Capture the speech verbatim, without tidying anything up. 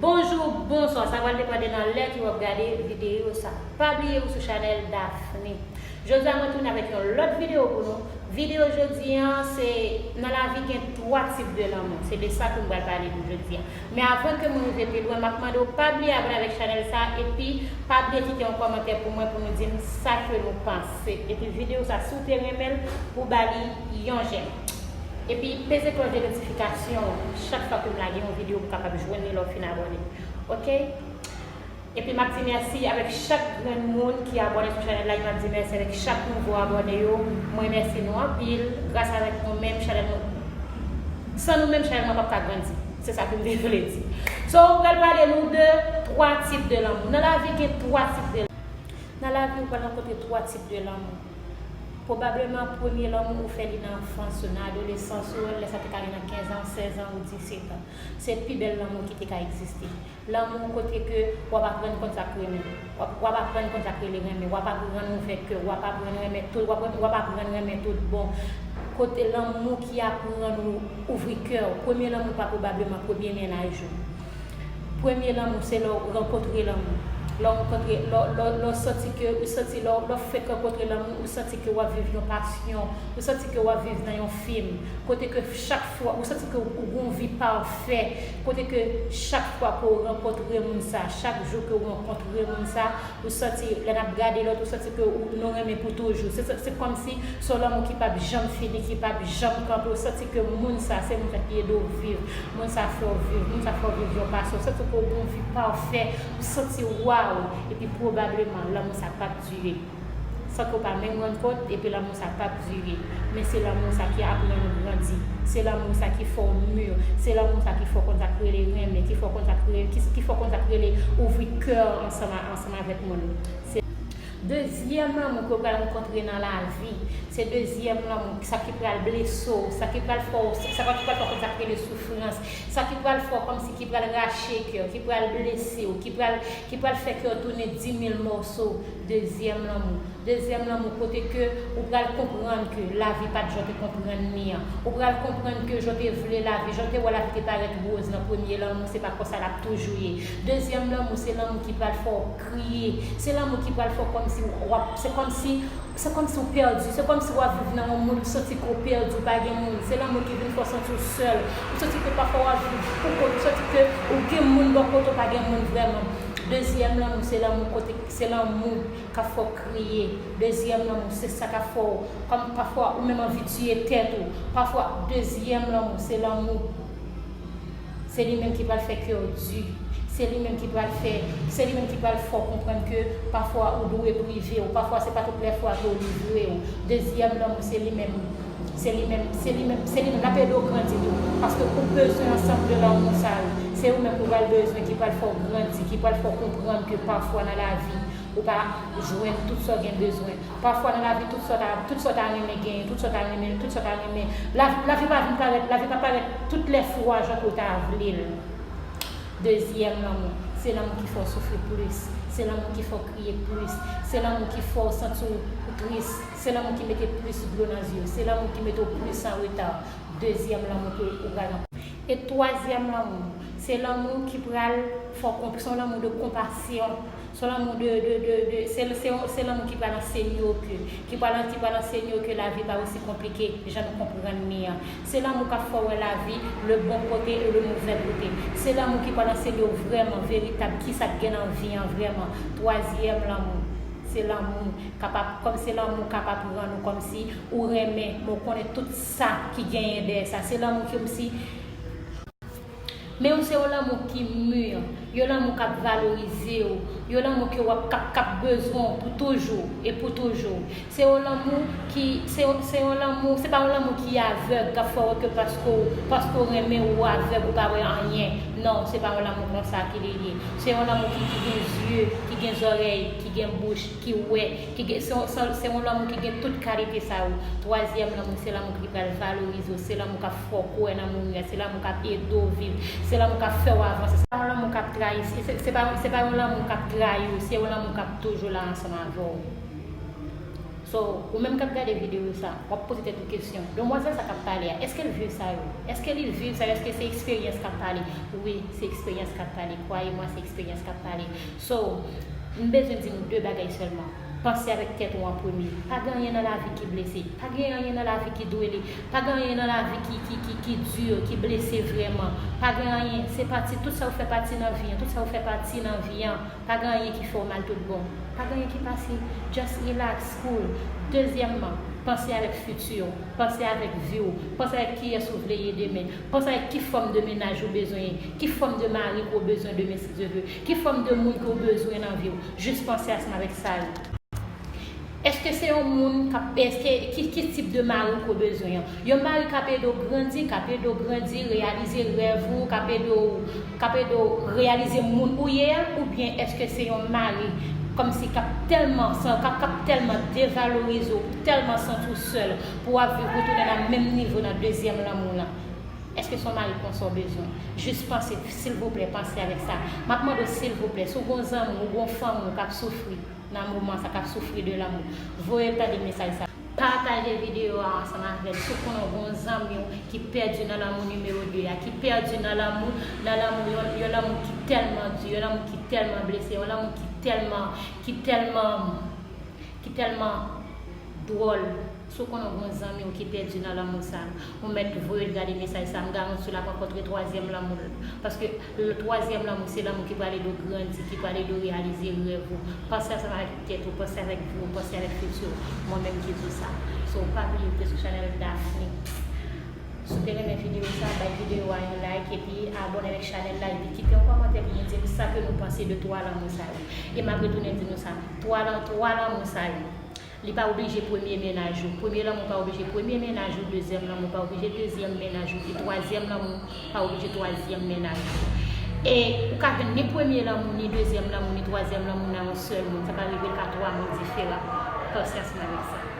Bonjou, bonswa, sa pral depande nan lè ke w ap gade videyo sa. Pa bliye ou sou chanèl Daphne. Jodi a mwen tounen avèk yon lòt videyo pou nou. Videyo jodi an, se nan lavi gen twa tip de lanmou. Se de sa ke m pral pale nou jodi a. Men avan ke mwen rive pi lwen, m ap mande w pa bliye abòne avèk chanèl sa, epi pa bliye kite yon kòmantè pou mwen pou nou di m sa ke nou panse. Epi videyo sa, si w te renmen l, pou w ba li yon jèm. Epi peze klòch de notifikasyon chak fwa ke m lage yon videyo pou w kapab jwenn li lè w fin abòne. Oke? Epi m ap di mèsi avèk chak grenn moun ki abòne sou chanèl la, epi m ap di mèsi avèk chak nouvo abòne yo. Mwen remèsye nou anpil. Gras avèk nou menm, chanèl nou, san nou menm, chanèl mwen p ap ka grandi. Se sa ke m te vle di. So, m pral pale nou de twa tip de lanmou. Nan lavi, gen twa tip de lanmou. Nan lavi, ou pral rankontre twa tip de lanmou. Pwobableman, premye lanmou ou fè li nan anfans ou, nan adolesans ou, lè sa te ka gen nan kenz an, sèz an ou disèt an. Se pi bèl lanmou ki te ka egziste. Lanmou kote ke w ap aprann konn sa k renmen. W ap, w ap aprann konn sa k rele renmen. W ap aprann ouvè kè w. W ap aprann renmen tout, w ap, w ap aprann renmen tout bon. Kote lanmou ki aprann ou ouvri kè w. Premye lanmou pa pwobableman premye mennaj ou. Premye lanmou se lè w rankontre lanmou. Lè w rankontre, lè, lè, lè w santi ke, ou santi lè, lè w fèk rankontre lanmou, ou santi ke w ap viv yon pasyon, ou santi ke w ap viv nan yon fim. Kote ke chak fwa, ou santi ke ou gen yon vi pafè. Kote ke chak fwa ke w rankontre moun sa, chak jou ke w rankontre moun sa, ou santi, lè n ap gade lòt, ou santi ke ou, nou renmen pou toujou. Se, se, se kòmsi se yon lanmou ki p ap janm fini, ki p ap janm kanpe. Ou santi ke moun sa, se moun sa ki ede w viv. Moun sa fè w viv. Moun sa fè w viv yon pasyon. Ou santi ke w gen yon vi pafè. Ou santi, waw! Epi pwobableman, lanmou sa p ap dire. San ke w pa menm rann kont, epi lanmou sa p ap dire. Men se lanmou sa ki aprann ou grandi. Se lanmou sa ki fè w mir. Se lanmou sa ki fè w konn sa k rele renmen, ki fè w konn sa k rele, ki, ki fè w konn sa k rele ouvri kè w ansanm a, ansanm avèk moun. Se dezyèm lanmou ke w pral rankontre nan lavi. Se dezyèm lanmou, sa ki pral blese w, sa ki pral fè w, sa ki pral fè w konn sa k rele soufrans, sa ki pral fè w kòmsi ki pral rache kè w, ki pral blese w, ki pral, ki pral fè kè w tounen dimil mòso. Dezyèm lanmou. Dezyèm lanmou kote ke ou pral konprann ke lavi pa t jan w te konprann li an. Ou pral konprann ke jan w te vle lavi, jan w te wè lavi te parèt woz nan premye lanmou, se pa konsa l ap toujou ye. Dezyèm lanmou, se lanmou ki pral fè w kriye. Se lanmou ki pral fè w kòmsi w ap, se kòmsi, se kòmsi w pèdi. Se kòmsi w ap viv nan yon mond, ou santi ke w pèdi, ou pa gen moun. Se lanmou ki vin fè w santi w sèl. Ou santi ke pafwa w ap viv pou kont ou. Ou santi ke ou gen moun bò kote w, pa gen moun vrèman. Dezyèm lanmou, se lanmou kote, se lanmou k ap fè w kriye. Dezyèm lanmou, se sa k ap fè w, kòm pafwa ou menm anvi tiye tèt ou. Pafwa, dezyèm lanmou, se lanmou. Se li menm ki pral fè kè w di. Se li menm ki pral fè, se li menm ki pral fè w konprann ke pafwa ou dwe prive w. Pafwa, se pa tout lè fwa ke w livre w. Dezyèm lanmou, se li menm. Se li menm, se li menm, se li menm. L ap ede w grandi tou. Paske ou bezwen ansanm de lanmou sa yo. Se yo menm ou pral bezwen ki pral fè w grandi, ki pral fè w konprann ke pafwa nan lavi, ou pa jwenn tout sa w gen bezwen. Pafwa nan lavi, tout sa w ta, tout sa w ta renmen genyen, tout sa w ta renmen, tout sa w ta renmen. Lavi, lavi pa vin parèt, lavi pa parèt tout lè fwa jan ke w ta vle l. Dezyèm lanmou, se lanmou ki fè w soufri plis, se lanmou ki fè w kriye plis, se lanmou ki fè w santi w tris, se lanmou ki mete plis dlo nan zye w, se lanmou ki mete w plis an reta. Dezyèm lanmou ke ou pral rankontre. E twazyèm lanmou, se lanmou ki pral fè w konp-, se yon lanmou de konpasyon. Se yon lanmou de, de, de, de, se, se, se lanmou ki pral ansenye w ke, ki pral, ki pral ansenye w ke lavi pa osi konplike jan nou konprann li an. Se lanmou k ap fè w wè lavi, le bon côté et le mauvais côté. Se lanmou ki pral ansenye w vrèman, veritab, kisa k gen nan vi an vrèman. Twazyèm lanmou, se lanmou k ap, kòm se lanmou k ap aprann ou kòmsi ou renmen, men w konnen tout sa ki genyen dèyè sa. Se lanmou ki kòmsi Men ou se yon lanmou ki mir, yon lanmou k ap valorize w, yon lanmou ke w ap, k ap, k ap bezwen w pou toujou e pou toujou. Se yon lanmou ki, se yon, se yon lanmou, se pa yon lanmou ki avèg, k ap fè w wè ke paske w, paske w renmen ou avèg, ou pa wè anyen. Non, se pa yon lanmou konsa ki li ye. Se yon lanmou ki, ki gen zye, ki gen zòrèy, ki gen bouch, ki wè, ki gen, se yon, se, se yon lanmou ki gen tout kalite sa yo. Twazyèm lanmou, se lanmou ki pral valorize w, se lanmou k ap fè w kwè nan moun nan, se lanmou k ap ede w viv, se lanmou k ap fè w avanse. Se pa yon lanmou k ap trayi, se, se, se pa, se pa yon lanmou k ap trayi w, se yon lanmou k ap toujou la ansanm avè w. So, ou menm k ap gade videyo sa, w ap poze tèt ou kesyon, demwazèl sa k ap pale a, èske l viv sa yo? Èske li viv sa yo? Èske se eksperyans k ap pale? Wi, se eksperyans k ap pale. Kwaye mwa, se eksperyans k ap pale. So, m bezwen di nou de bagay sèlman. Panse avèk tèt ou an premye. Pa gen anyen nan lavi ki blese. Pa gen anyen nan lavi ki dwele. Pa gen anyen nan lavi ki, ki, ki, ki di, ki blese vrèman. Pa gen anyen. Se pati, tout sa yo fè pati nan vi an. Tout sa yo fè pati nan vi an. Pa gen anyen ki fè w mal tout bon. Pa gen anyen ki pase. Just relax, cool. Dezyèmman, panse avèk fiti w. Panse avèk vi w. Panse avèk kiyès ou vle ye demen. Panse avèk ki fòm de mennaj ou bezwen ye. Ki fòm de mari ke w bezwen demen, si Dye vle. Ki fòm de moun ke w bezwen nan vi w. Jis panse ansanm avèk sa yo. Èske se yon moun k ap, èske, ki, ki tip de mari ke w bezwen an? Yon mari k ap ede w grandi, k ap ede w grandi, reyalize rèv ou, k ap ede w, k ap ede w reyalize moun ou ye a, oubyen èske se yon mari kòmsi k ap tèlman, k ap, k ap tèlman devalorize w, tèlman santi w sèl, pou w ap viv retounen nan menm nivo nan dezyèm lanmou lan? Èske se yon mari konsa w bezwen? Jis panse, silvouplè, panse avèk sa. M ap mande w, silvouplè, si w gen yon zanmi w, gen yon fanmi w k ap soufri nan moman sa, k ap soufri de lanmou, voye l tande mesaj sa. Pataje videyo a ansanm avè l. Si w konnen w gen yon zanmi w ki pèdi nan lanmou nimewo de a, ki pèdi nan lanmou, nan lanmou, yon, yon lanmou ki tèlman di, yon lanmou ki tèlman blese, yon lanmou ki tèlman, ki tèlman, ki tèlman dwòl. Si w konnen w gen yon zanmi w ki pèdi nan lanmou sa, ou mèt voye l gade mesaj sa, m garanti w l ap rankontre twazyèm lanmou l. Paske l, twazyèm lanmou, se lanmou ki pral ede w grandi, ki pral ede w reyalize rèv ou. Panse ansanm avèk tèt ou, panse avèk vi w, panse avèk fiti w. Mwen menm ki di w sa. So, pa bliye w te sou chanèl Daphne. Si w te renmen videyo sa, bay videyo a yon like, epi abòne avèk chanèl la, epi kite yon kòmantè pou nou di m sa ke nou panse de twa lanmou sa yo. E m ap retounen di nou sa, twa lan-, twa lanmou sa yo. Li pa oblije premye mennaj ou. Premye lanmou pa oblije premye mennaj ou, dezyèm lanmou pa oblije dezyèm mennaj ou, e twazyèm lanmou pa oblije twazyèm mennaj ou. E ou ka jwenn ni premye lanmou, ni dezyèm lanmou, ni twazyèm lanmou nan yon sèl moun. Sa ka rive l ka twa moun diferan. Panse ansanm avèk sa.